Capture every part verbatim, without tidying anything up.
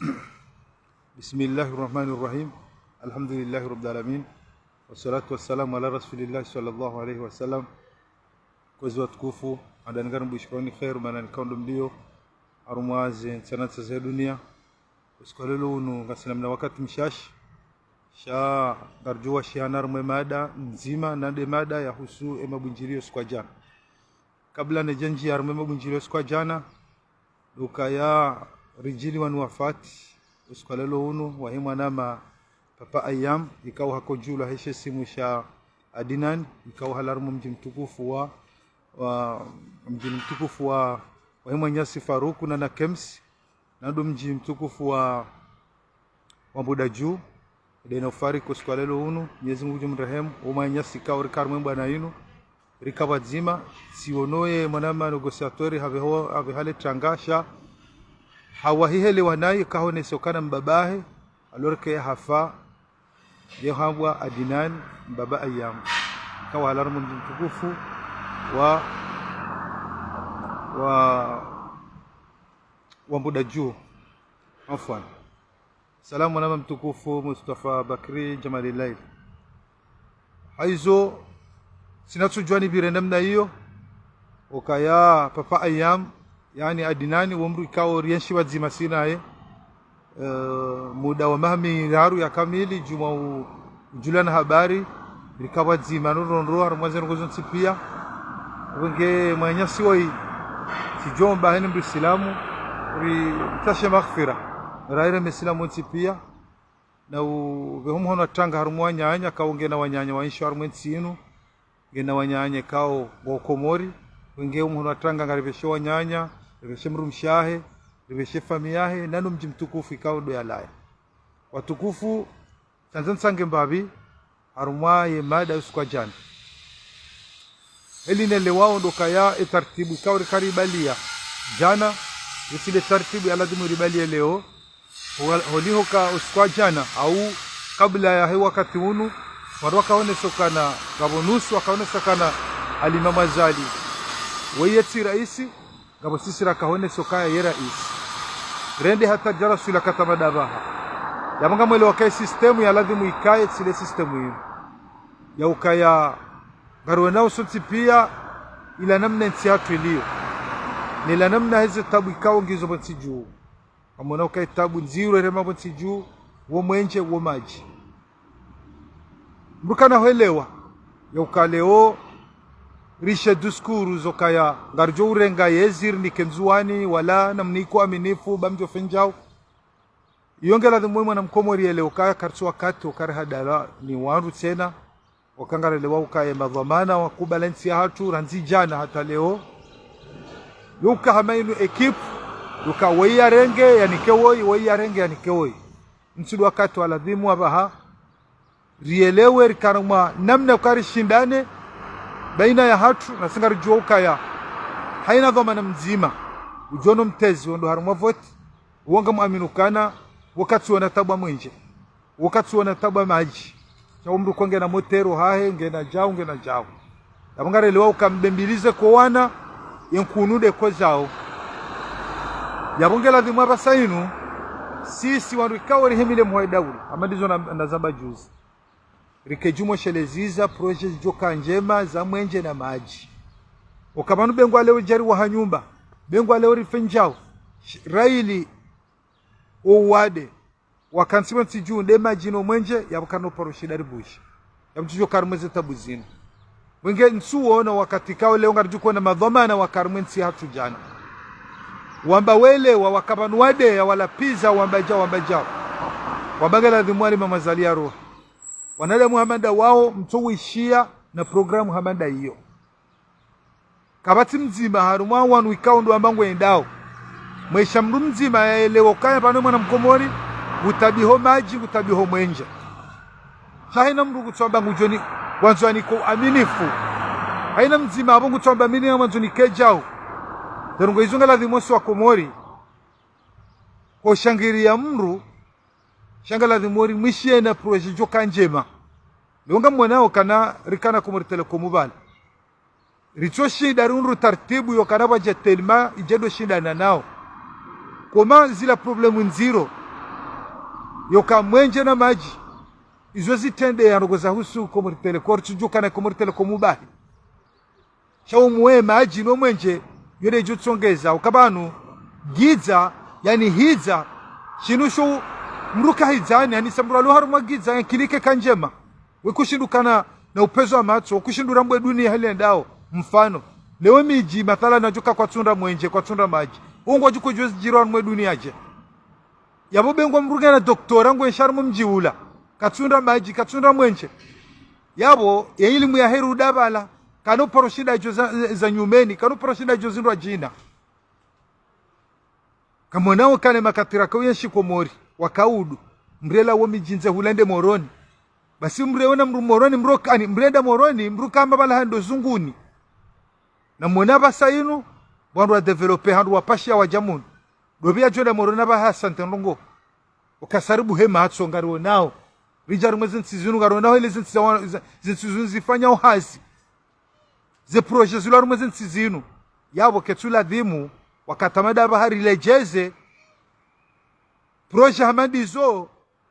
بسم الله الرحمن الرحيم. الحمد لله رب العالمين. والصلاة والسلام على رسول الله صلى الله عليه وسلم. Kwezi watukufu, handani ngari mbushironi kheri, mana nikao ndo mliyo harumwa ze ntsanantsa za dunia. Usiku wa leo unu, ngasina mna wakati mshashi. Sha ngaridjo washihana harumwa ye mada ndzima, na nde mada yahusu ye mabundjiliyo usiku wa djana. Kabla nidjandjiya harumwa ye mabundjiliyo usiku wa djana, ndo ukaya ridjiliwa ni wafati usiku wa leo unu wahe mwanama Papa Ayam, ikao hakodjulwa he she isimu sha Adinani, ikao halawa harumwa mdji mtukufu wa, wa, mdji mtukufu wa, wahe mwananyasi Faruku na Nakemsi, na ndo mdji mtukufu wa, wa Mbudadju. Nde na ufariki usiku wa leo unu, Mwenyezi Mungu ngudjo mrehemu, wo mwananyasi ikao rika harumwa ye mbwana yinu, rika pvwadzima, tsiono ye mwanama négociateur haveho, haveha le tanga sha, hawahi helewa naye, kahoneso ukana mbabahe, alors que hafa, ye hambwa Adinani, mbaba Ayam. Ikao halawa harumwa mdji mtukufu wa, wa, wa Mbudadju. Afwan. Salamu mwanama mtukufu Mustafa Bakri Jamalilail. Haizo, tsina tsudjuwa nipvire namna iyo, ukaya Papa Ayam, yaani Adinani, wo mdru ikao rienshi pvwadzima sinaye, eh, muda wa maha miraru ya kamili, djumwa u-, udjulana habari, rika pvwadzima no ndrongoo, harumwa ze ndrongoo zontsi piya. Wenge mwananyasi woyi, tsidjomba heni mdru Isilamu, ri-, ritashe maghfira, rayire me Isilamu wontsi piya. Na uveho mhono wa tanga harumwa wananya, ikao ngena wananya waenshio harumwa ye ntsi yinu, ngena wananya ikao ngwao Komori, wenge mhono wa tanga ngariveshe wananya, riveshe mdrumshe wahe, riveshe famiyi yahe, na no mdji mtukufu ikao ndo yalawa. Watukufu, tsandza ntsange mbapvi, harumwa ye mada usiku wa djana. Heli nelewao ndo ukaya ye tartibu ikao rika ribaliya djana, yitsi nde tartibu ya lazimu ribaliye leo, ho-, holiho ka usiku wa djana, au kabla yahe wakati unu, wandru wakahoneso ukana, ngapvo nusu wakahoneso ukana Alimamu Azali, weye tsi raisi, ngapvo sisi rakahoneso ukaya ye raisi. Rende hata djaraswila kata madapvaha. Yapvo ngamwelewa ukaya ye système ya lazimu ikaye tsi le système yinu. Ya ukaya ngariwonao sontsi piya ila namna ye ntsi yahatru iliyo. Ne ila namna heze tabu ikao ngizo pvo ntsi dju. Ngamwonao ukaya ye tabu ndziro irema pvo ntsi dju, wo mwenje, wo madji. Mdru kana hwelewa, ya uka leo, rishe discours zo ukaya, ngaridjo urenga yezi rinike Ndzuwani, wala namnike uaminifu, ba mdjo fendjao. Iyo nge lazimu mwana mkomori yelewe ukaya karitsi wakati, uka rihadalwa ni wandru tsena, waka ngarelewa ukaya madhwamana wakubali ye ntsi yahatru, randzi djana hata leo. Yo uka hama inu équipe, yo uka woyi yarenge, yanike woyi, woyi yarenge, yanike woyi. Ntsi ndo wakati wa lazimu apvaha, riyelewe rikana mwa namna uka rishindane, baina yahatru, na si ngaridjuwa ukaya. Hayina dhwamana mdzima, udjo no mtezi, wo ndo harumwa voti, wo ngamwamini ukana, wo katsiwona tabu ya mwenje, wo katsiwona tabu ya madji. Sha wo mdru ko ngena motero hahe, ngena djau, ngena djau. Yapvo ngarelewa uka mbembilize ko wana, ye nkunu nde ko zao. Yapvo nge lazimu apvasa inu, sisi wandru ikao rihimile mhuu wa daula, hama ndizo na, nazamba juzi. Rike djumwa shelezi za projet zidjoka ndjema za mwenje na madji. Uka pvanu be ngwaleo djari waha nyumba, be ngwaleo rifendjao, sh-, raili owade, wakantsi pvo ntsi dju nde madji no mwenje, yapvo karino paro shida ribushi. Yapvo ntsi djo kari mweze tabu zinu. Wenge ntsuwona wakati kao leo ngaridjo kona madhwamana waka harumwa ye ntsi yahatru djana. Wamba welewa waka pvanu wadeya, wala pviza, wamba dja, wamba dja. Wamba nge lazimu wali mamazali ya roha. Wanadamu hama nda wao, mtso wishiya na programme hama nda iyo. Kapvatsi mdzima harumwa wanu ikao ndo wamba ngwendao. Mwesha mdru mdzima yaelewa ukaya pvanu mwana mkomori, ngutabiho madji, ngutabiho mwenje. Sha hayina mdru kutsuwamba ngudjoni, wandzo yanike uaminifu. Hayina mdzima apvo ngutsuwamba mimi ngamwandzo nike djau. Ze ndrongoo izo nge lazimu wontsi wa Komori, ko shangiriya mdru, sha nge lazimu ori mwishiye na projet djoka ndjema. Leo ngamwonao ukana rikana Comores Telecom pvala. Ritso shinda rihundru tartibu yo ukana pvwadja Telma idje ndo shindana nao. Koma zila problème ndziro, Yoka mwenje na madji, izo zitrende ya ndrongoo za husu Comores Telecom, tsudjuka na Comores Telecom bahi. Sha umwe madji no mwenje, yo nde djutsongeza. Uka pvanu, gidza, yani hidza, shinu sho mdru ka hidzani, yani sa mdru alo harumwa gidza, ye nkili ke ka ndjema. We kushindukana na upvezo wa matso, kushindura mbwe dunia hali yendao. Mfano, leo midji, mathala nadjo ka kwatsuna mwenje, kwatsuna madji. Ungwa djuko djuzi djiro harumwa dunia dje. Yapvo be ngwa mdru ngena doktora ngwe nsha harumwa mdji ula. Katsuna madji, katsuna mwenje. Yapvo, ye ilimu ya heru udapvala, kano paro shinda djo za, za nyumeni, kano paro shinda djo zindru djina. Kamwonao kana makatira ka uyenshi Komori, waka udu, mrela wo midji ndze hula nde Moroni. Basi mreona mdru Moroni, mdru kani, mrenda Moroni, mdru kamba pvala hando zunguni. Na mwona pvasa inu, wandru wa développer handru wapashia wadja munu. Dopvi yadjo nda Moroni apvaha asante ndrongoo. Uka sa ribuhe matso ngarionao. Ridja harumwa ze ntsi zinu ngarionao, ile ze ntsi za wa-, za, ze ntsi zinu zifanyao hazi. Ze projet zilo harumwa ze ntsi zinu. Yapvo ketsu ladhimu, wakati mada apvaha riledjeze. Projet hama ndizo,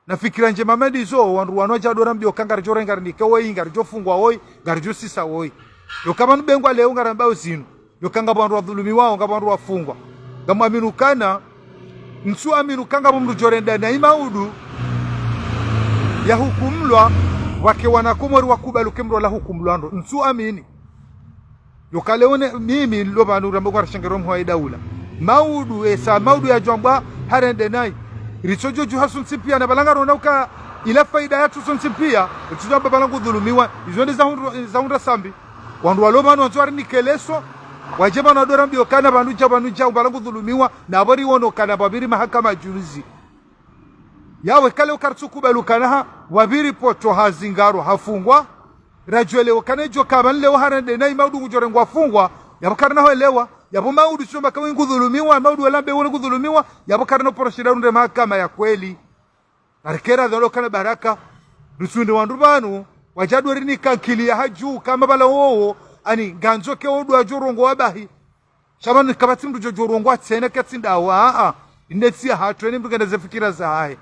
na fikira ndjema hama ndizo, wandru wanu wadja dora mbio ka ngaridjo renga rinike woyi, ngaridjo fungwa woyi, ngaridjo sisa woyi. Yoka pvanu be ngwa leo ngarambao zinu. Yoka ngapvo wandru wadhulumiwao, ngapvo wandru wafungwa. Ngamwaminu kana, ntsu aminu ka ngapvo mdru djo renda nayi maudu, ya hukumulwa, wake wana Komori wakubali uke mdru ala hukumulwa ndro. Ntsu amini. Yoka leo ne, mimi, lo pvanu rambe kwa rishengero mhuu wa idaula. Maudu, esa, maudu yadjo ambwa harende nayi. Ritsodjo djuha sontsi pia, na pvala ngarona uka ila faida yatru sontsi pia, ritsodjo amba pvala ngudhulumiwa, izo nde za hundru-, za hundra sambi. Wandru walo pvanu wandzo warinike leso, wadje pvanu wadora mbio kana pvanu dja, pvanu dja, pvala ngudhulumiwa, na pvo riwono kana pvapviri mahakama juzi. Yapvo kale uka ritsukubali ukana ha, wapviri poto hazingaro hafungwa, radjwelewa kana idjo ka pvanu leo harende nayi maudu ngudjo rengwa fungwa, yapvo karina ho elewa, yapvo maudu tsi amba ka we ngudhulumiwa, maudu wala mbe we ngudhulumiwa, yapvo karina paro shinda runde mahakama ya kweli. Narikera dholo kana baraka, rutsunde wandru pvanu, wadja dori ni kankili ya hadju, kama pvala wowo, ani ngandzo ke wo ndo wadjo rongowa bahi. Sha pvanu kapvatsi mdru djo djo rongowa tsena ketsi ndawo, a, a, inde tsi ya hatru, eni mdru ngena ze fikira zahahe.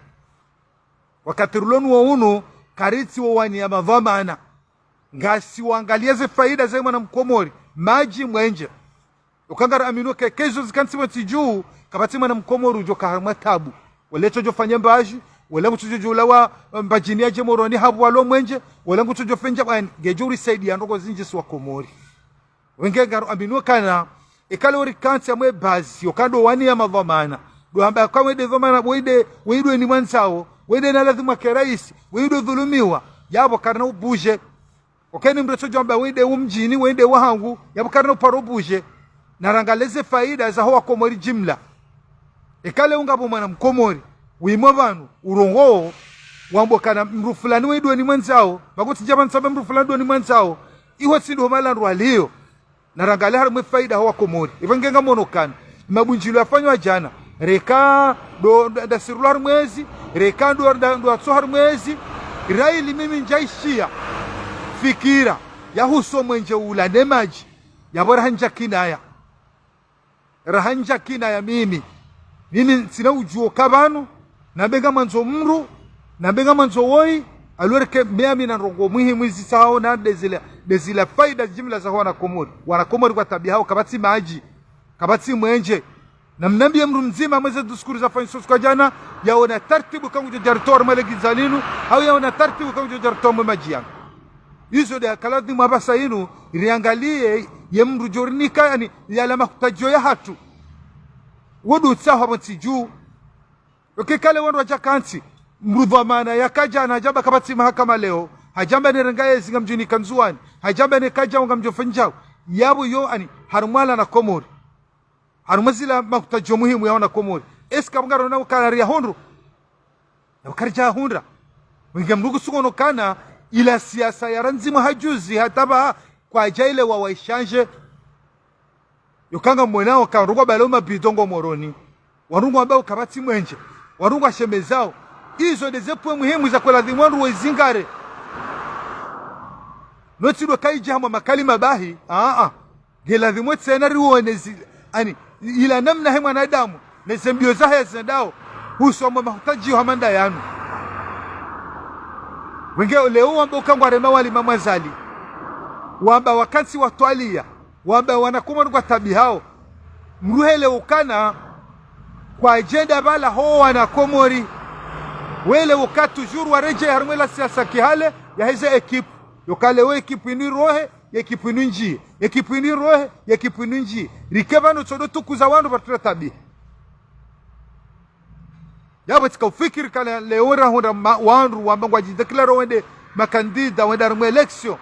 Wakati rilo nuwo unu, karitsi wo waniya madhwamana. Ngasi wangalia ze faida za mwana mkomori, madji mwenje. Yoka ngara aminu ke, ke izo zika ntsi pvo ntsi dju, kapvatsi mwana mkomori udjo ka harumwa tabu. Wala itsodjo fanya mbadji, wala ngutsodjo djo ulawa mbadjini yadje Moroni hapvo walo mwenje, wala ngutsodjo fendja bwani, ngedjo urisaidia ndrongoo zindji si wa Komori. Wenge ngaro aminu kana, eka leo rikantsi amwe bazi, yoka ndo waniya madhwamana. Ndo amba ka we nde dhwamana, we nde, we nde ni mwandzao, we nde na ladhimu ke raisi, we nde dhulumiwa, yapvo karina ubuje. Okeni mdru etsodjo amba we nde wo mdjini, we nde wahangu, yapvo karina uparo buje. Narangalie ze faida za ho wa Komori jimla. Eka leo ngapvo mwana mkomori, wimo pvanu, urongowo, wambo kana mdru fulani we nde ni mwandzao, ba kutsi dja pvanu tsambe mdru fulani nde ni mwandzao, iho tsi ndo mahala ndru waliyo. Narangalie harumwa faida ho wa Komori. Ipvo nge ngamono kana mabundjilio yafanywa djana. Reka ndo, ndo, ndasirula harumwa ezi. Reka ndo, ndo, ndo atso harumwa ezi. Raili mimi ndjaishiya fikira ya huso mwenje ula ne madji. Yapvo rahandza kinaya. Rahandza kinaya mimi. Mimi ntsina udjuwo ka pvanu. Nambe ngamwandzo mdru, nambe ngamwandzo woyi, alors que mimi na ndrongoo muhimu zitsaho na nde zila, nde zila faida jimla za ho wana Komori. Wana Komori kwa tabiya hawo kapvatsi madji, kapvatsi mwenje. Na mnambiye mdru mdzima mweze discours zafanyiswa siku ya djana, yaona tartibu ka ngudjo djaritowa mwe le gidza linu, hau yaona tartibu ka ngudjo djaritowa mwe madji yanu. Izo nde yaka ladhimu apvasa inu, riangalie ye mdru djo rinika, yani, yala mahutadjio ya hatru. Wo ndo utsaho apvo ntsi dju. Yoke kale wandru wadja kantsi, mdru dhwamana yaka djana hadja amba kapvatsi mahakama leo, hadja amba ne renga yezi ngamdjo nika Ndzuwani, hadja amba ne kadjao ngamdjo fendjao, yapvo yo ani, harumwa wana Komori. Harumwa zila mahutadjio muhimu ya wana Komori. Est-ce que apvo ngarona ukana riya hondro? Yapvo karidja hundra. Wenge mdru kusukono kana, ila siasa ya randzi mwa hajuzi hata pva kwadja ile wa waishanje. Yoka ngamwonao ka wandru ngwapvalao mabidon ngo Moroni. Wandru ngwambao kapvatsi mwenje. Wandru ngwashemezao. Izo nde ze pwe muhimu za kweladhimu wandru wezingare. Notsi ndo kaidja hamwa makalima bahi. Aa. Ngeladhimu tsena riwone zi, ani, ila namna he mwanadamu, ne ze mbio zahe zendao, huso amwe mahutadjio hama nda yanu. Wenge leo wamba uka ngwarema wali Mama Azali. Wamba wakantsi watwaliya. Wamba wana Komori ngwatabihao. Mruhele ukana kwa ajenda bala ho wana Komori. Wele uka toujours waredjei harumwa la siasa kihale yaheze ekipu. Yoka leo ekipu inu irohe, ekipu inu ndjiye. Ekipu inu irohe, ekipu inu ndjiye. Rike pvanu tsodo tukuza wandru pvatsu ratabiha. Yapvo tsika ufikiri kana leo rahundra ma-, wandru wamba ngwadjidéclaré wende makandida wende harumwa élection.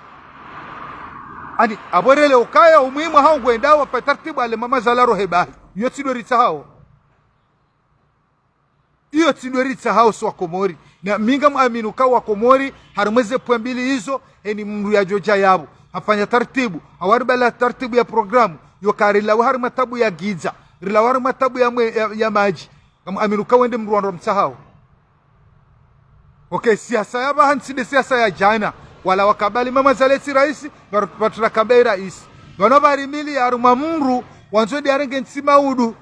Ani, apvo rele ukaya umuhimu hao ngwenda wapve taratibu ale Mama Azali arohe bahi. Iyo tsi ndo ritsahao. Iyo tsi ndo ritsahao si wa Komori. Na mi ngamwamini uka wa Komori, harumwa ze pwe mbili izo, heni mndru yadjodja yapvo. Hafanya taratibu, hawaribala taratibu ya programu, yoka rilawe harumwa tabu ya gidza, rilawe harumwa tabu ya mwe-, ya, ya madji. Ngamwamini uka wende mndru wandru wamtsahao. Okay, siasa ya pvaha ntsi nde siasa ya djana. Wala wakabali Mama Azali tsi raisi, pvatsu-, pvatsu rakabali raisi. Pvanu pvwa rimili ya harumwa mndru, wandzo nde yarenge ntsi maudu.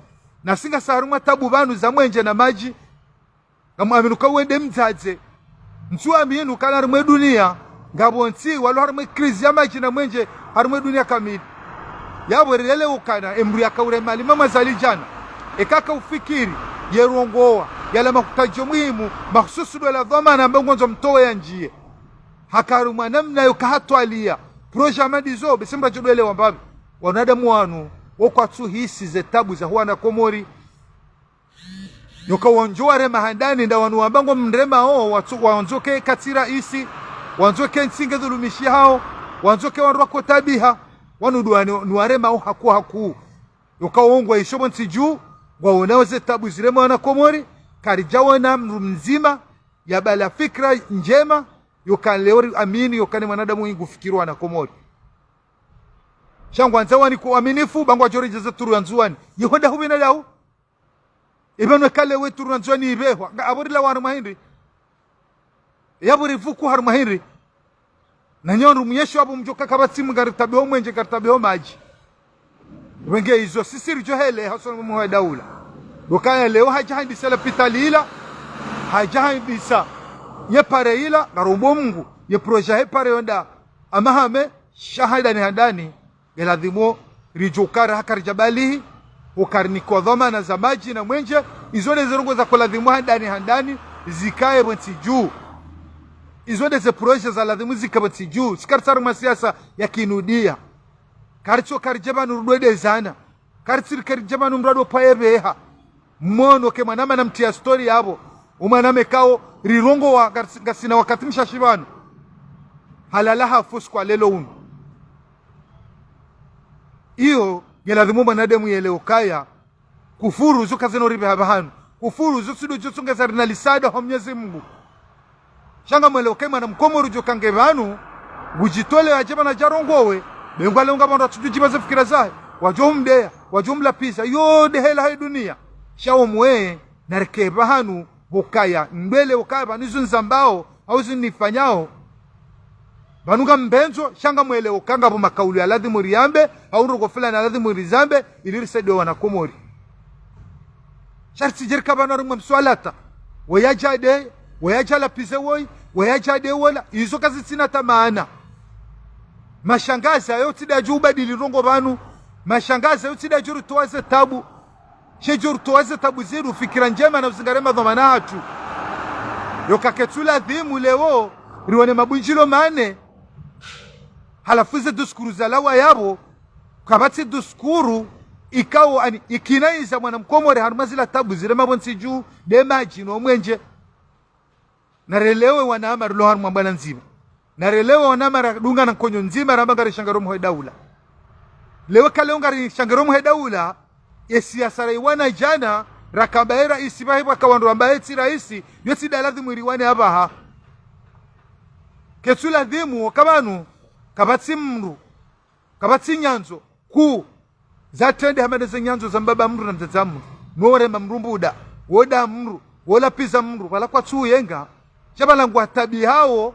Na si ngasi harumwa tabu pvanu za mwenje na madji. Ngamwamini uka wende mdzadze. Ntsu amini ukana harumwa dunia. Ngapvo ntsi, walo harumwa crise ya madji na mwenje, harumwa dunia kamili. Yapvo rilele ukana, emndru yaka urema ali Mama Azali djana. Eka ka ufikiri, yerongowa, yala mahutadjo muhimu, mahususu ndo la dhwamana amba ngwandzo mtowe yandjiye. Haka harumwa namna yoka hatwaliya. Projet hama ndizo, bese mradjo ndo elewa mbapvi. Wanadamu wanu, wo kwatsu hisi ze tabu za ho wana Komori. Yoka wandzo warema handani nda wanu wamba ngwamremao, watsu-, wandzo ke katsi raisi, wandzo ke ntsi nge dhulumishihao, wandzo ke wandru wako tabiha, wanu ndo wanu-, ni waremao haku haku. Yoka wo ngwaishio pvo ntsi dju, ngwaonao ze tabu zirema wana Komori, karidjaona mndru mdzima, yabala fikira ndjema, yoka leo riamini, yoka ni mwanadamu ingu fikiri wana Komori. Sha ngwandzo wani ku uaminifu, ba ngwadjo redjeza turu ya Ndzuwani. Yeho nda hupvina dau. Ipvanu eka leo turu ya Ndzuwani ipvehwa. Nga apvo rilawa harumwa hindri. Yapvo rivuku harumwa hindri. Na nyi wandru muyesho apvo mdjoka kapvatsi mndru ngaritabiho mwenje ngaritabiho madji. Wenge izo sisi ridjo hele haswa mwe mhuu wa daula. Ndo ukaya leo hadja handisa lapitali ila. Hadja handisa ye pare ila. Ngarombo Mungu. Ye projet he pare yonda. Ama hame. Sha handani handani. Nge ladhimu ridjuwe ukaya haka ridjabalihi, ukaya rinikiwa dhwamana za madji na mwenje, izo nde ze ndrongoo zako ladhimu handani handani, zikaye pvo ntsi dju. Izo nde ze projet za ladhimu zikaye pvo ntsi dju. Si karitsi harumwa siasa ya kinudia. Karitsi, karidje pvanu rudwe ndezana. Karitsi, karidje pvanu mndru adopva yepveha. Mwono ke mwanama namtriya story yapvo. Umwanama ikao rirongowa ngasi-, ngasina wakati mshashi pvanu. Halala hafu siku wa leo unu. Iyo, nge ladhimu mwanadamu yelewe ukaya, kufuru zo kazino ripveha pvahanu. Kufuru zo tsi ndo djo tsongeza rina lisada ho Mwenyezi Mungu. Sha ngamwelewe ukaya mwana mkomori djo kange pvanu, ngudjitole yadje pvanu yadje yarongowe, be ngwalonga pvandru watsudjo djiba ze fikira zahe, wadjo humdeya, wadjo humlapvisa, yo nde hela hayi dunia. Sha wo mwe, nareke pvahanu, pvo ukaya, ndwele ukaya pvanu izo nizambao, hau izo nifanyao. Pvanu ngambendzo, sha ngamwelewe ukaya ngapvo makaulu ya ladhimu riyambe, hau ndrongoo fulani ya ladhimu rizambe, ili risaidiye wana Komori. Sha ritsidje rika pvanu harumwa mswalata. Woyi yadje yade, woyi yadje yalapvize woyi, woyi yadje yade wola, izo kazitsina hata maana. Mashangazi hayo tsi nda yadjo ubadili ndrongoo pvanu. Mashangazi hayo tsi nda yadjo ritowa ze tabu. She djo ritowa ze tabu zinu, fikira ndjema na uzingare madhwamana hatru. Yoka ketsu ladhimu leo, riwone mabundjilo mane. Halafu ze diskuru zalawa yapvo, kapvatsi diskuru, ikao ani, ikinayiza mwana mkomori harumwa zila tabu zirema pvo ntsi dju, nde madji no mwenje. Narelewe wanama rilo harumwa mbwana ndzima. Narelewe wanama radungana nkonyo ndzima ramba ngarishangario mhuu wa daula. Leo ka leo ngarishangario mhuu wa daula, ye siasa rayiwana djana, rakamba ye raisi pvahe pvwaka wandru wamba ye tsi raisi, yo tsi nda ladhimu iriwane apvaha. Ketsu ladhimu, wo ka pvanu, kapvatsi mndru, kapvatsi nyandzo, kuu, zatrende hama nde ze nyandzo za mbaba mndru na mdzadze mndru. No urema mndru mbuda, wo nda mndru, wo lapviza mndru, pvala kwatsu uyenga. Sha pvala ngwatabihao,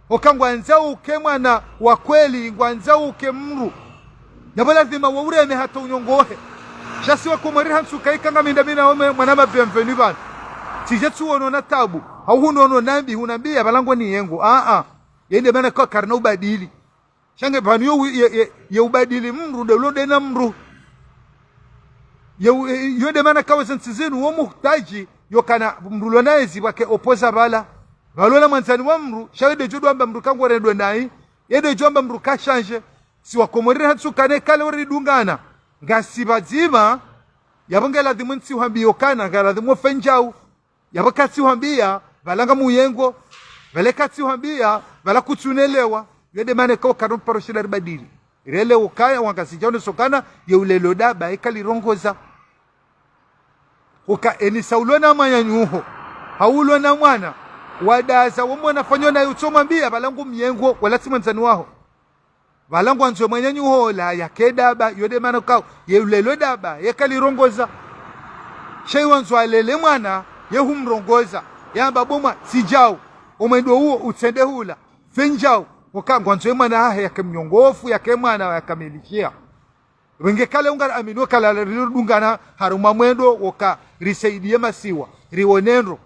oka ngwandzao uke mwana wa kweli, ngwandzao uke mndru. Yapvo ladhima wo ureme hata unyongohe. Sha si wa Komori hantsu kayika ngami nda mi na wo mwe mwanama bienvenue pvanu. Tsidja tsuono na tabu. Hau hunono nambi, hunambiya, pvala ngo niyengo. Aa. Yende mana ka karina ubadili. Sha nge pvanu yo, ye, ye, ye ubadili mndru, nde ulo ndena mndru. Ye u-, ye, yo nde mana kawe ze ntsi zinu, wo muhtaji, yo kana mndru ulo naye zipvwake opoza pvala. Pvalo na mwandzani wa mndru, sha yo nde djo ndo amba mndru ka ngorendwa nayi, ye nde djo amba mndru ka shanje. Si wakomori hatsu kane kale uridungana. Ngasi pvadzima, yapvo nge ladhimu ntsi hwambiyo kana, nge ladhimu fe ndjau. Yapvo katsi hwambiya, pvala nga muyengo, pvale katsi hwambiya, pvala kutsunelewa, yo nde mana kao karo mparo shida ribadili. Rele ukaya, wangazidja oneso kana, ye ulelo daba, eka lirongoza. Uka enisa ulo na mwananyuho, hau ulo na mwana, wadaza, wo mwana fanyo na yutso mwambiya, pvala ngu muyengo, wala tsi mwandzani waho. Pvala ngwandzo mwananyuho ola yake daba, yo nde mana kao, ye ulelo daba, yeka lirongoza. Sha yi wandzo alele mwana, ye humrongoza. Yamba bo mwa, tsi ndjau, omwendo uwo utsende hula, fe ndjau, uka ngwandzo ye mwana hahe yake mnyongofu, yake mwana yakamilishia. Wenge kale ungara amini kala ridungana harumwa mwendo, woka risaidiye masiwa, riwone ndro.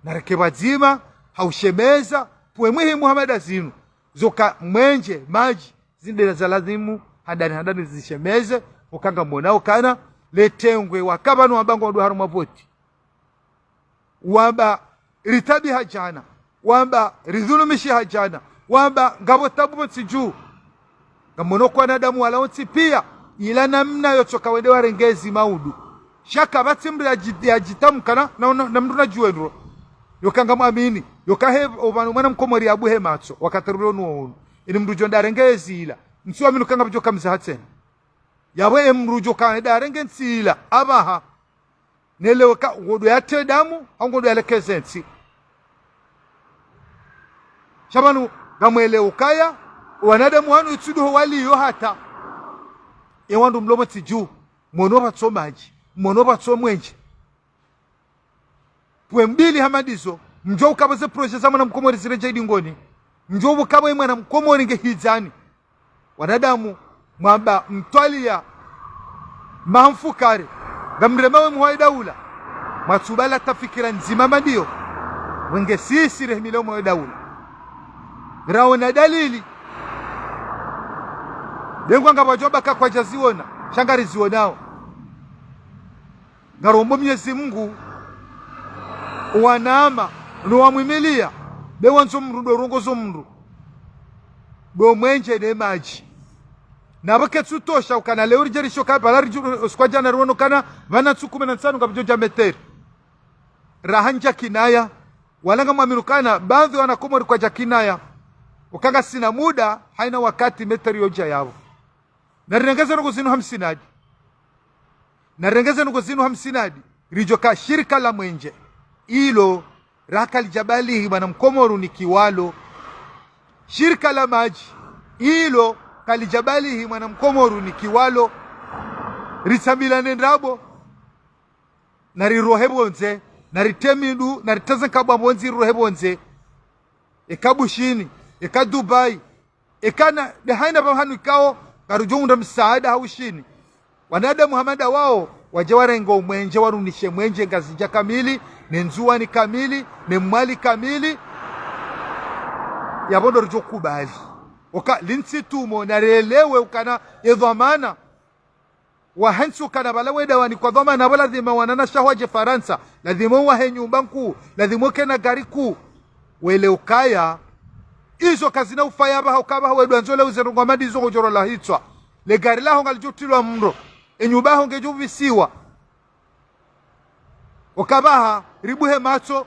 Na reke pvadzima, haushemeza, pvwe mwihi Muhammad azinu. Zoka mwenje, madji, zinde za lazimu, handani, handani zishemeze, uka ngamonao kana, letengwe, waka pvanu wamba ngwandru harumwa voti. Wamba ritabiha djana, wamba ridhulumishiha djana, wamba ngapvo tabu pvo ntsi dju. Ngamono kwa wanadamu wala wontsi piya, ila namna yotsoka wende warenge ezi maudu. Sha kapvatsi mndru yadji-, yadjitamka na, na, na, na mndru nadjuwe ndro. Yoka ngamwamini, yoka he, opvanu mwana mkomori yabuhe matso, wakati rilo nuwo unu. Ini mndru djo ndarenge ezi ila. Ntsi wamini uka ngapvo djo kamza hatsena. Yapvo e mndru djo ka ndarenge ntsi ila, apvaha. Nelewe ka, ngodjo yatre damu, hau ngodjo yalekeze ntsi. Sha pvanu, ngamwelewe ukaya, wanadamu wanu itsuduho waliyo hata. E wandru mlo pvo ntsi dju, mono pvatso madji, mono pvatso mwenje. Pvwe mbili hama ndizo, mdjo ukapvo ze projet za mwana mkomori ziredjeyi dingoni. Mdjo ukapvo ye mwana mkomori nge hidzani. Wanadamu, mwamba mtwaliya maha mfukare, ngamrema we muhwa ye daula. Mwatsuba la tafikira ndzima mandiyo. Wenge sisi rehimile muhwa ye daula. Raona dalili. Dengwa ngapvo wadjo amba ka kwadja ziona, sha ngarizionao. Ngarombo Mwenyezi Mungu, wanama, no wamwimiliya, be wandzo mndru, ndo rongozo mndru. Ndo mwenje ne madji. Na pvo ketsutosha ukana leo ridjerisho ka pvala ridju-, usiku wa djana riwono kana, pvana ntsu kume na ntsanu ngapvo djo dja meteri. Raha ndja kinaya, wala ngamwamini ukana, baadhwi wana Komori kwadja kinaya. Uka ngasina muda, haina wakati meteri yodja yapvo. Narirengeze ndrongoo zinu ha msinadi. Narirengeze ndrongoo zinu ha msinadi. Ridjo ka shirika la mwenje. Ilo, raha kalidjabalihi mwana mkomori unikiwalo. Shirika la madji. Ilo, kalidjabalihi mwana mkomori unikiwalo. Ritsambilane ndrabo. Narirohe pvondze. Naritre mindu. Nariteze nkabwa pvondze, rirohe pvondze. Eka Bushini. Eka Dubai. Eka na, de haina pvahanu ikao, ngarudjo hundra msaada ha Ushini. Wanadamu hama nda wao, wadje warenge omwenje, warunishe mwenje Ngazidja kamili, ne Ndzuwani kamili, ne Mwali kamili. Yapvo ndo ridjo kubali. Oka, lintsi tumo, narelewe ukana, ye dhwamana. Wahentsi ukana pvala wenda wanikwa dhwamana pvo lazima wananyashaho wadje Farantsa, lazima uwahe nyumba nkuu, lazima uke na gari kuu. Wele ukaya, izo kazina ufaya pvaha uka pvaha wendwa ndzo le uze ndrongoo hama ndizo ngodjo rola hitswa. Le gari laho ngalidjo tilwa mndro, e nyumba yaho ngedjo pvisiwa. Uka pvaha, ribuhe matso.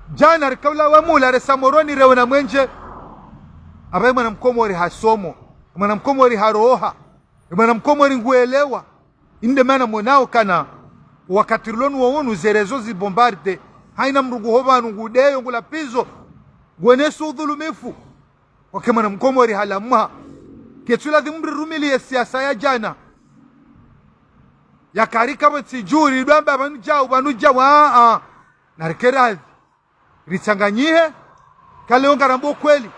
Djana rikaula wa mula resa Moroni rewe na mwenje. Apvaha mwana mkomori hasomo, mwana mkomori haroha. Mwana mkomori nguelewa. Inde mana monao kana wakati rilo nuwo unu ze réseaux zi bombarde. Haina mndru nguho pvanu ngudeyo ngula pizo. Ngweneso udhulumifu. Oke mwana mkomori halamha. Ketsu ladhimu rirumiliye siasa ya djana. Yakarika pvo ntsi dju ridjo amba pvanu djau, pvanu djau, aa. Narike radhi. Ritsanganyihe, kale ongaramba ukweli.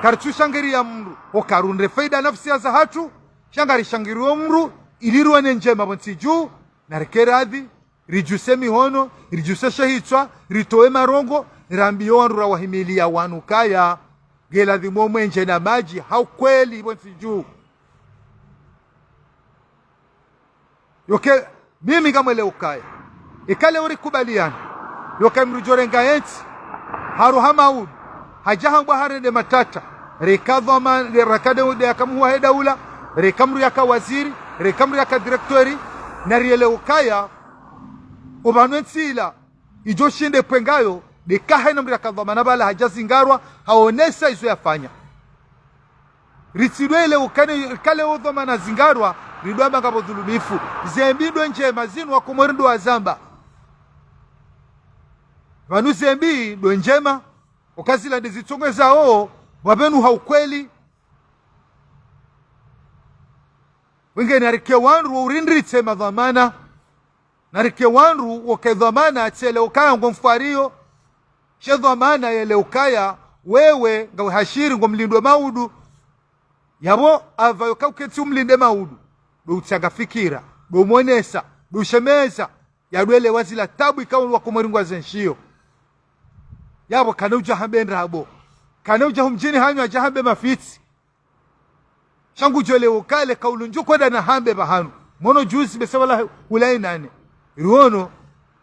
Karitsu shangiriya mndru, oka rundre faida nafsi ya zahatru, sha ngarishangiriyo mndru, ili riwone ndjema pvo ntsi dju, narike radhi, Ridjuse mihono, ridjuse she hitswa, ritowe marongo, rambiye wandru rawahimiliya wanu kaya, nge ladhimu omwenje na madji, ha ukweli, pvo ntsi dju. Yoke, mimi ngamwelewo kaya. Eka leo rikubaliana. Yoke mdru djo renga yentsi. Haruha maudu. Hadja hambwa harende matata. Reka dhwamana, reka de, de yaka muhuu wahe daula. Reka mdru yaka waziri. Reka mdru yaka directeur. Na rielewo kaya. Opvanu entsi ila. Idjo shinde pvengayo. De kahe na mdru yaka dhwamana pvala hadja zingarwa. Haonesa izo yafanya. Ritsidwele ukane, kale wo dhwamana zingarwa, ridwamba ngapvo dhulumifu. Zembi ndo ndjema, zinu wakomori ndo wazamba. Pvanu zembi ndo ndjema, uka zila nde zitsongeza wo, wapvenu ha ukweli. Wenge narike wandru, wo urindritse madhwamana. Narike wandru, woke dhwamana, tsele ukaya ngo mfwariyo. She dhwamana yele ukaya, wewe, ngawe hashiri, ngo mlindwe maudu. Yapvo, apvayo ka uketsi umlinde maudu. Ndo utsanga fikira, ndo umonesa, ndo ushemeza. Yadwele wazila tabu ikao wakomori ngwa zenshiyo. Yapvo, kana udja hambe ndrabo. Kana udja humdjini hanyu hadja hambe mafitsi. Sha ngudjo leo kale kaulu ndjuko nda na hambe pvahanu. Mono juzi bese wala hula inane. Riwono,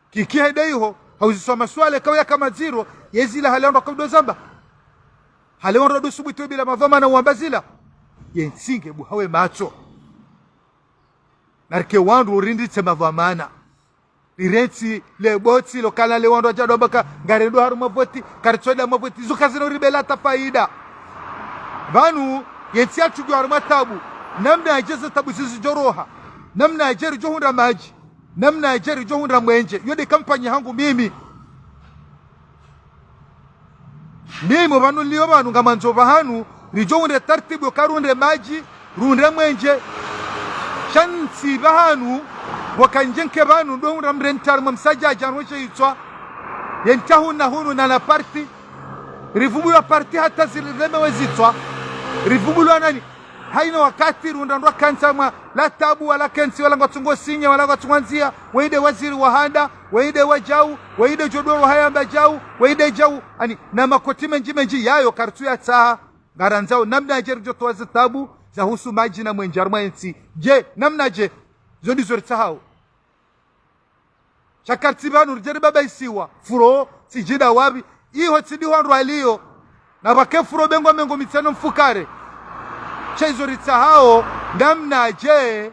kiki hede iho, hauziswa maswala kawu yaka madziro, yezila hale wandru kawu ndo zamba. Hale wandru ndo subutu bila madhwamana wamba zila. Yentsi nge buhawe matso. Narike wandru urindritse madhwamana. Rirentsi le botsi lo kana le wandru wadja dwamba ka ngarendo harumwa voti, karitswenda mwa voti, zo kazina uribela hata faida. Pvanu, yentsi yatsu djo harumwa tabu, namnadje ze tabu zizi djo roha, namnadje ridjo hundra madji, namnadje ridjo hundra mwenje, yo nde kampanyi hangu mimi. Mimi pvanu liyo pvanu ngamandzo pvahanu, ridjo hundre tartibu yo karundre madji, rundre mwenje. Sha ntsi pvahanu, waka ndje nke pvanu, ndo hundra mdru ntsa harumwa msadjadja, nroshe itswa. Yentsa hunu na hunu na na parti. Rivubulwa parti hata ziriremewe zitswa. Rivubulwa nani? Haina wakati rundra ndrwa kantsa mwa la tabu, wala kentsi, wala ngwatsungo sinye, wala ngwatsungo ndzia, weyi nde waziri wa handa, weyi nde wa djau, weyi nde djodoro hayamba djau, weyi nde djau, ani, na makoti mendji mendji yayo karitsu yatsaha, ngarandzao namnadje ridjo towa ze tabu, za husu madji na mwenje harumwa yentsi. Dje, namnadje, zo ndizo ritsahao. Sha karitsi pvanu ridje ribabaisiwa, furo, tsidjida wapvi, iho tsi ndiho wandru waliyo, na pvake furo bengwa mengo mitsano mfukare. Sha izo ritsahao, namnadje,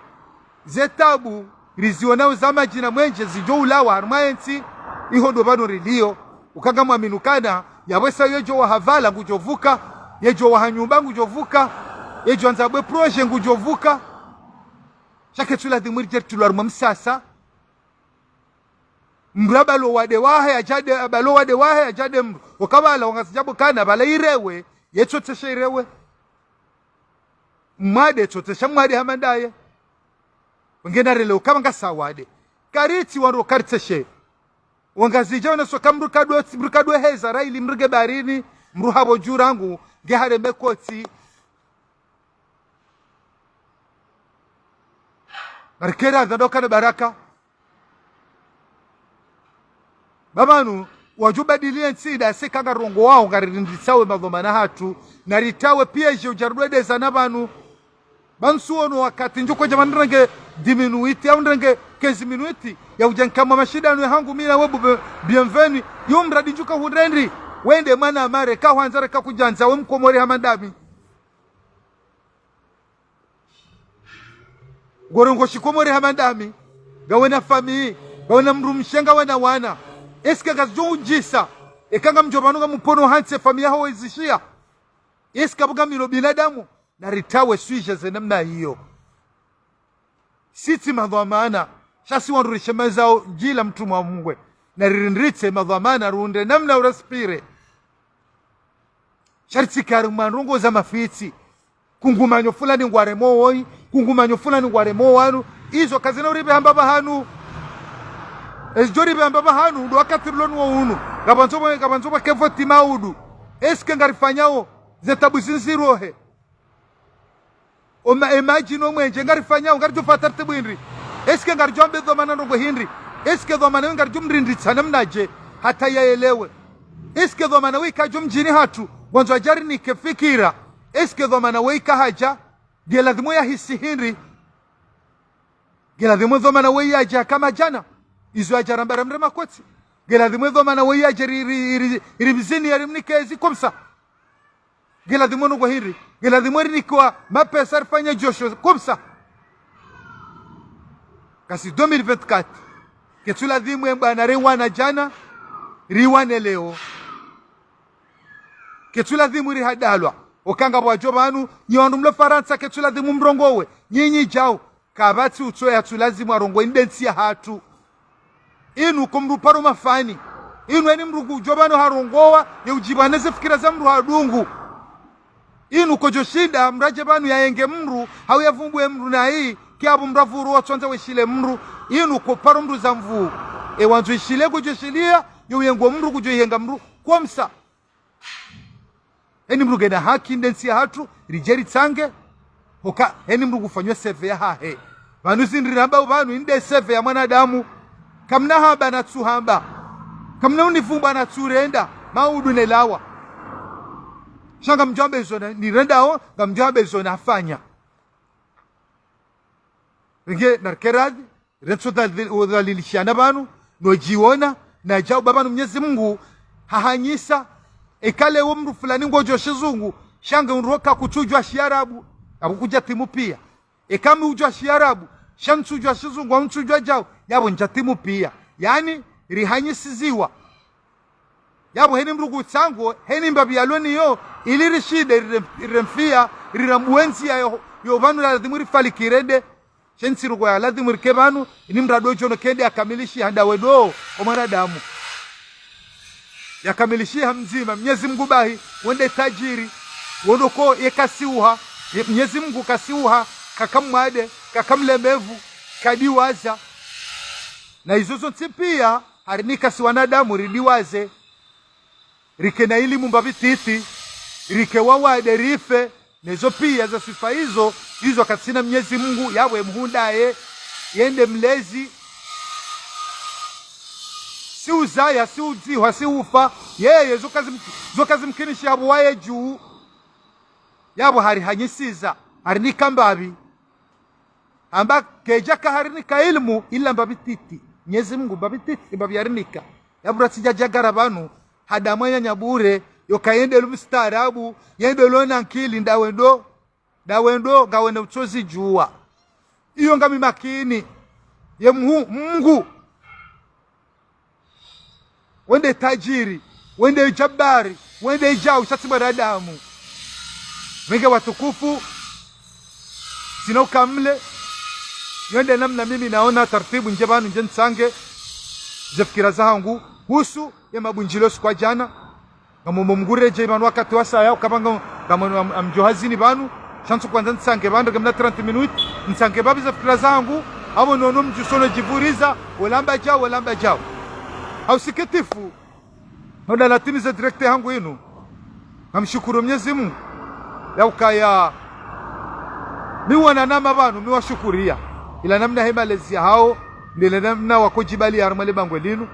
ze tabu, rizionao za madji na mwenje, zidjo ulawa, harumwa yentsi, iho ndo pvanu riliyo, uka ngamwaminu kana, yapvo sa yedjo waha pvala ngudjo vuka, yedjo waha nyumba ngudjo vuka, yedjo andza bwe projet ngudjo vuka. Sha ketsu ladhimu ridje ritulwa harumwa msasa, mdru apvalo wade wahe, yadjade, apvalo wade wahe, yadjade mdru. Okapvala, wangazidja bo kana, apvala irewe, yetsotsesha irewe. Mwade, tsotsesha mwade hama ndaye. Wengena rele, okapva ngasa wade. Karitsi wandru karitseshe. Wangazidja wanasoka mdru kadwe, mdru kadwe heza, raili mdru nge baharini, mdru hapvo dju rangu, nge hareme kotsi. Ngarikera, nda ndo kana baraka. Pvapvanu, wadjo ubadili yentsi nda seka ngarongowao ngaririndritsawe madhwamana hatru, na ritawe piège udja ridwedeza na pvanu. Pvanu tsuono wakati ndjuko dja pvanu ndrenge dix minutes, au ndrenge quinze minutes, ya udja nkamwa mashindano ya hangu mina webu be-, bienvenue, yo mradi ndjuka hundrendi, wende mwana mare, kahwandza reka kudjandza, we mkomori hama ndami. Ngorongoa shikomori hama ndami, ngawena famille, ngawena mdrumshe, ngawena wana. Est-ce que ngazidjo udjisa? Eka ngamdjo pvanu ngamupvono hantsi famille yaho wezishiya. Est-ce que apvo ngamilo binadamu? Na ritawe sujet ze namna iyo. Sitsi madhwamana, sha si wandru rishemezao djila mtrumwa mungwe. Na ririndritse madhwamana runde namna uraspire. Sha ritsikari mwa ndrongoo za mafitsi. Kungumanyo fulani ngwaremo woyi, kungumanyo fulani ngwaremo wanu. Izo kazina uripve hamba pvahanu. Ezidjo ripve hamba pvahanu, ndo wakati rilo nuwo unu. Ngapvandzo pvo, ngapvandzo pvwake voti maudu. Est-ce que ngarifanyao ze tabu zindzirohe? Oma, emadji no mwenje ngarifanyao, ngaridjo fata tartibu hindri? Est-ce que ngaridjo ambe dhwamana ndrongoo hindri? Est-ce que dhwamana weyi ngaridjo mrindritsa namnadje hata yaelewe? Est-ce que dhwamana weyi kadjo mdjini hatru, wandzo adje arinike fikira? Est-ce que dhwamana weyi kahadja, nge ladhimu yahisi hindri? Nge ladhimu dhwamana weyi yadje hama djana, izo yadja ramba ramre makoti? Nge ladhimu dhwamana weyi yadje ri, ri, ri, ri mzini yarimnike ezi comme ça? Nge ladhimu nungo hindri? Nge ladhimu rinikiwa mapesa rifanye djosho comme ça? Kasi deux mille vingt-quatre. Ketsu ladhimu ye mbwana riwana djana, riwane leo. Ketsu ladhimu rihadalwa. Oka ngapvo wadjo pvanu, nyi wandru mlo Farantsa, ketsu ladhimu mrongowe. Nyinyi djau, kapvatsi utso yatsu lazimu arongowe, inde ntsi ya hatru. Inu ko mdru paro mafani. Inu eni mdru kudjo pvanu harongowa, ye udjipva neze fikira za mdru hadungu. Inu kodjo shinda mdru adje pvanu yayenge mdru, hau yavumbuwe mdru nayi, kiyapvo mdru avuru watsondza weshile mdru. Inu ko paro mdru za mvuu. E wandzo ishile kodjo shiliya, ye uyengo mdru kudjo ihenga mdru comme ça? Eni mdru ngena haki, inde ntsi ya hatru, ridje ritsange. Hoka, eni mdru kufanywa C V yahahe. Pvanu zindri ramba pvanu, inde C V ya mwanadamu. Kamna hamba natsu hamba. Kamna univumba natsu renda, maudu ne lawa. Sha ngamdjo amba izo na, nirendao, ngamdjo amba izo nafanya. Renge narike radhi, rentso dhali-, udhalilishana pvanu, no djiona, na djau pvanu Mnyezi Mungu hahanyisa. Eka leo mdru fulani ngodjo shizungu, sha nge undru hoka kutsudjua shiarabu, apvo kudja timu pia. Eka mi udjua shiarabu, sha ntsudjua shizungu, au ntsudjua djau, yapvo ndja timu pia. Yaani, rihanyisiziwa. Yapvo heni mdru kutsango, heni mbapvi yalo niyo, ili rishinde, rire-, riremfia, rirambuwe ndzia yo, yo pvanu ladhimu rifalikire nde. Sha ntsi ruko ya ladhimu rike pvanu, ini mdru adodjo no kende yakamilishi handa wedo, o mwanadamu. Yakamilishi ha mdzima, Mnyezi Mungu bahi, wende tajiri, wondo ko ye kasiuha, ye Mnyezi Mungu kasiuha, kaka mwade, kaka mlemevu, kadiwaza. Na izo zontsi pia, harinika si wanadamu ridiwaze. Rike na ilimu mbapvi titi, rike wawade rife, nezo pia za swifa izo, izo katsina Mnyezi Mungu, yapvo ye muhundaye, yende mlezi. Si uzaya, si udzihwa, si ufa, yeye, zo kazim-, zo kazimkinisha yapvo waye dju. Yapvo harihanyisiza, harinika mbapvi. Amba kedja kaharinika ilimu, ila mbapvi titi. Mnyezi Mungu mbapvi titi, mbapvi yarinika. Yapvo ratsidja djagara pvanu, hadamu ya nyabure, yo kayende lo mstaarabu, yende lo na nkili, nda wendo, nda wendo, ngawena utsozi djua. Iyo ngami makini, ye mhu-, Mungu. Wende tajiri, wende jabari, wende djau, sha tsi mwanadamu. Menge watukufu, sina ukamle, yo nde namna mimi naona taratibu ndje pvanu ndje ntsange, ze fikira zahangu, husu, ye mabundjilio siku ya djana, ngamomba Mungu redjei pvanu wakati wasaya, ukapva nga-, ngamomba am-, amdjo hazini pvanu, sha ntsu kwandza ntsange pvanu, ngamina trente minutes, ntsange mbapvi ze fikira zahangu, apvo nono mdjuso no djivuriza, wolamba djau, wolamba djau. Ha usikitifu, no nda natimize direct hangu inu. Ngamshukuru Mnyezi Mungu. Ya ukaya, mi wananama pvanu, mi washukuria. Ila namna he malezi yahao, ndile namna wakodjibali harumwa le bangwe linu.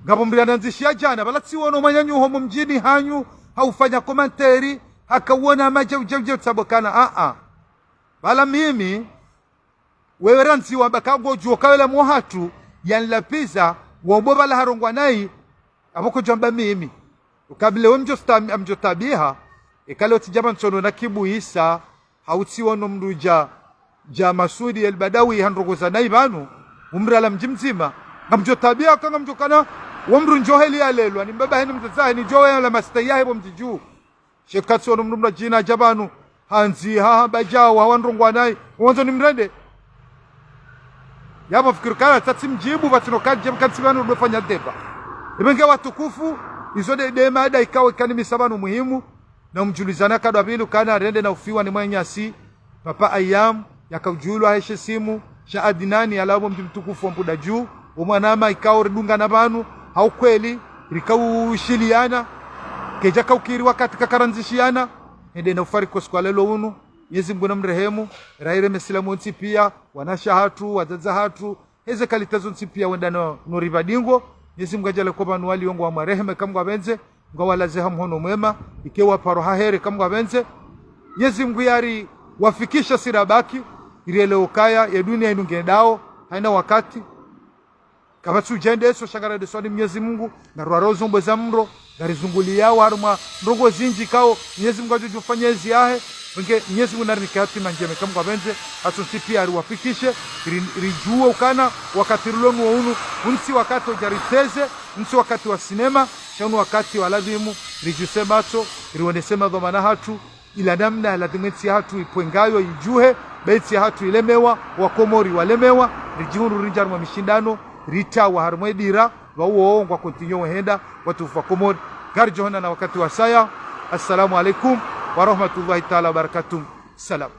Ngapvo mdru yanandzishia djana, pvala tsiwono mwananyu ho mdjini hanyu, haufanya commentaire, hakawona madjau, jau, jau, tsambokana, a, a. Pvala mimi, wewe randzi wamba kangodjuo kawela mwa hatru, yanilapviza, wombo pvala harongwa nayi, apvo kodjwamba mimi. Ukabile we mdjo sta-, amdjo tabiha, eka leo tsidja pvanu ntsono na kibu isa, hau tsiwono mdru dja, dja Masudi El Badawi handrongoza nayi pvanu, umdru ala mdji mdzima. Ngamdjo tabiha ka ngamdjo kana, wo mdru ndjo heli yalelwa, ni mbaba heni mdzadze heni, djo wela masta yahe pvo mdji dju. Sha eka tsiwono mdru mdru djina dja pvanu, handzi, ha, hamba djau, hawandrongwa nayi, wandzo nimrende. Yapvo fikiri kana tsatsi mdjibu, pvatsino kadje, kantsi pvanu ndo fanya deba. Ebe nge watukufu, izo nde, nde mada ikao ikanimisa pvanu muhimu, na mdjulizana kadwa pvili ukana rende na ufiwa ni mwananyasi, Papa Ayam, yakaudjulwa heshe simu, sha Adinani, yalawa pvo mdji mtukufu wa Mbuda Dju, wo mwanama ikao ridungana pvanu, ha ukweli, rikaushiliana, kedja kaukiri wakati kakarandzishiana, hende na ufariki siku wa leo unu, Mnyezi Mungu na mrehemu, raire mesilamu wontsi pia, wanasha hatru, wadzadze hatru, heze kalite zontsi pia wenda no, no ripvadingo. Mnyezi Mungu yadjaanlie kwamba no wali wongo wa mwareheme, eka Mungu yapvendze, ngwawalaze ha mhono mwema, ike waparo ha heri, eka Mungu yapvendze. Mnyezi Mungu yariwafikishe si rabaki, irielewe ukaya ye dunia inu ngendao, haina wakati. Kapvatsi udjende eso, sha ngarendeso ni Mnyezi Mungu, na rwaro zombo za mro, na rizunguliyao harumwa ndrongoo zindji ikao Mnyezi Mungu yadjo ufanya ezi yahe. Wenge Mnyezi Mungu narinike hatima ndjema, eka Mungu yapvendze, hasontsi pia ariwafikishe, ri-, ridjuwe ukana wakati rilo nuwo unu, untsi wakati udja riteze, untsi wakati wa sinema, sha unu wakati wa ladhimu ridjuse matso, rionese madhwamana hatru, ila namna ladhimu entsi yahatru ipvwengayo idjuhe, be entsi yahatru ilemewa, Wakomori walemewa, ridjihundru rindjia harumwa mishindano, ritawa harumwa edira, pvauwo ngwa continuer uhenda, watukufu Wakomori. Ngaridjo honana wakati wasaya. Assalamu alaikum warahmatullahi taala wabarakatuh. Salam.